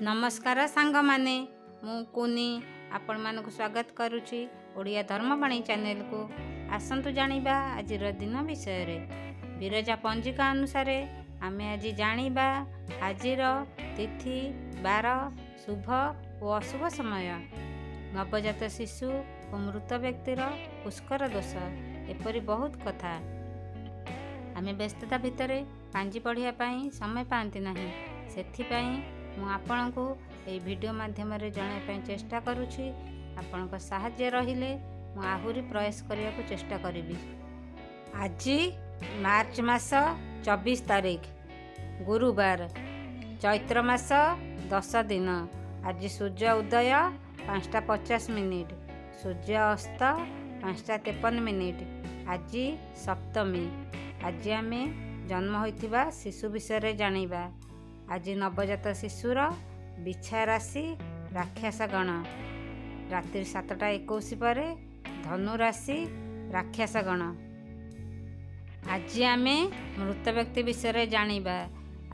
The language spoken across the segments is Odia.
ନମସ୍କାର ସାଙ୍ଗମାନେ, ମୁଁ କୁନି ଆପଣମାନଙ୍କୁ ସ୍ୱାଗତ କରୁଛି ଓଡ଼ିଆ ଧର୍ମବାଣୀ ଚ୍ୟାନେଲକୁ। ଆସନ୍ତୁ ଜାଣିବା ଆଜିର ଦିନ ବିଷୟରେ। ବିରଜା ପଞ୍ଜିକା ଅନୁସାରେ ଆମେ ଆଜି ଜାଣିବା ଆଜିର ତିଥି, ବାର, ଶୁଭ ଓ ଅଶୁଭ ସମୟ, ନବଜାତ ଶିଶୁ ଓ ମୃତ ବ୍ୟକ୍ତିର ପୁଷ୍କର ଦୋଷ, ଏପରି ବହୁତ କଥା। ଆମେ ବ୍ୟସ୍ତତା ଭିତରେ ପାଞ୍ଜି ପଢ଼ିବା ପାଇଁ ସମୟ ପାଆନ୍ତି ନାହିଁ, ସେଥିପାଇଁ ମୁଁ ଆପଣଙ୍କୁ ଏହି ଭିଡ଼ିଓ ମାଧ୍ୟମରେ ଜଣାଇବା ପାଇଁ ଚେଷ୍ଟା କରୁଛି। ଆପଣଙ୍କ ସାହାଯ୍ୟ ରହିଲେ ମୁଁ ଆହୁରି ପ୍ରୟାସ କରିବାକୁ ଚେଷ୍ଟା କରିବି। ଆଜି ମାର୍ଚ୍ଚ ମାସ 24 ତାରିଖ, ଗୁରୁବାର, ଚୈତ୍ର ମାସ 10 ଦିନ। ଆଜି ସୂର୍ଯ୍ୟ ଉଦୟ 5ଟା 50 ମିନିଟ୍, ସୂର୍ଯ୍ୟ ଅସ୍ତ 5ଟା 53 ମିନିଟ୍। ଆଜି ସପ୍ତମୀ। ଆଜି ଆମେ ଜନ୍ମ ହୋଇଥିବା ଶିଶୁ ବିଷୟରେ ଜାଣିବା। ଆଜି ନବଜାତ ଶିଶୁର ବିଛା ରାଶି, ରାକ୍ଷସ ଗଣ। ରାତ୍ରି 7ଟା 21 ପରେ ଧନୁ ରାଶି, ରାକ୍ଷସ ଗଣ। ଆଜି ଆମେ ମୃତ ବ୍ୟକ୍ତି ବିଷୟରେ ଜାଣିବା।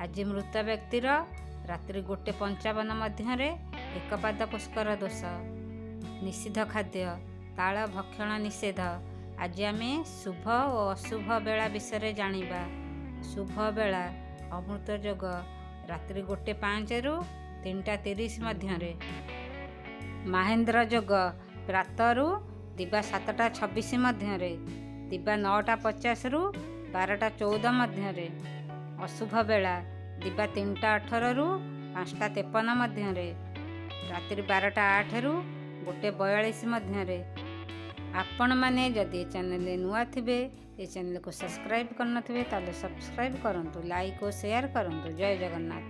ଆଜି ମୃତ ବ୍ୟକ୍ତିର ରାତ୍ରି 1 55 ମଧ୍ୟରେ ଏକପାଦ ପୁଷ୍କର ଦୋଷ। ନିଷିଦ୍ଧ ଖାଦ୍ୟ ତାଳ ଭକ୍ଷଣ ନିଷେଧ। ଆଜି ଆମେ ଶୁଭ ଓ ଅଶୁଭ ବେଳା ବିଷୟରେ ଜାଣିବା। ଶୁଭ ବେଳା ଅମୃତ ଯୋଗ ରାତ୍ରି 1 5ରୁ 3ଟା 30 ମଧ୍ୟରେ। ମାହେନ୍ଦ୍ର ଯୋଗ ପ୍ରାତରୁ ଦିବା 7ଟା 26 ମଧ୍ୟରେ, ଦିବା 9ଟା 50ରୁ 12ଟା 14 ମଧ୍ୟରେ। ଅଶୁଭ ବେଳା ଦିବା 3ଟା 18ରୁ 5ଟା 53 ମଧ୍ୟରେ, ରାତ୍ରି 12ଟା 8ରୁ 1 42 ମଧ୍ୟରେ। ଆପଣମାନେ ଯଦି ଏ ଚ୍ୟାନେଲରେ ନୂଆ ଥିବେ, ଏ ଚ୍ୟାନେଲକୁ ସବସ୍କ୍ରାଇବ୍ କରିନଥିବେ, ତାହେଲେ ସବସ୍କ୍ରାଇବ୍ କରନ୍ତୁ, ଲାଇକ୍ ଓ ସେୟାର କରନ୍ତୁ। ଜୟ ଜଗନ୍ନାଥ।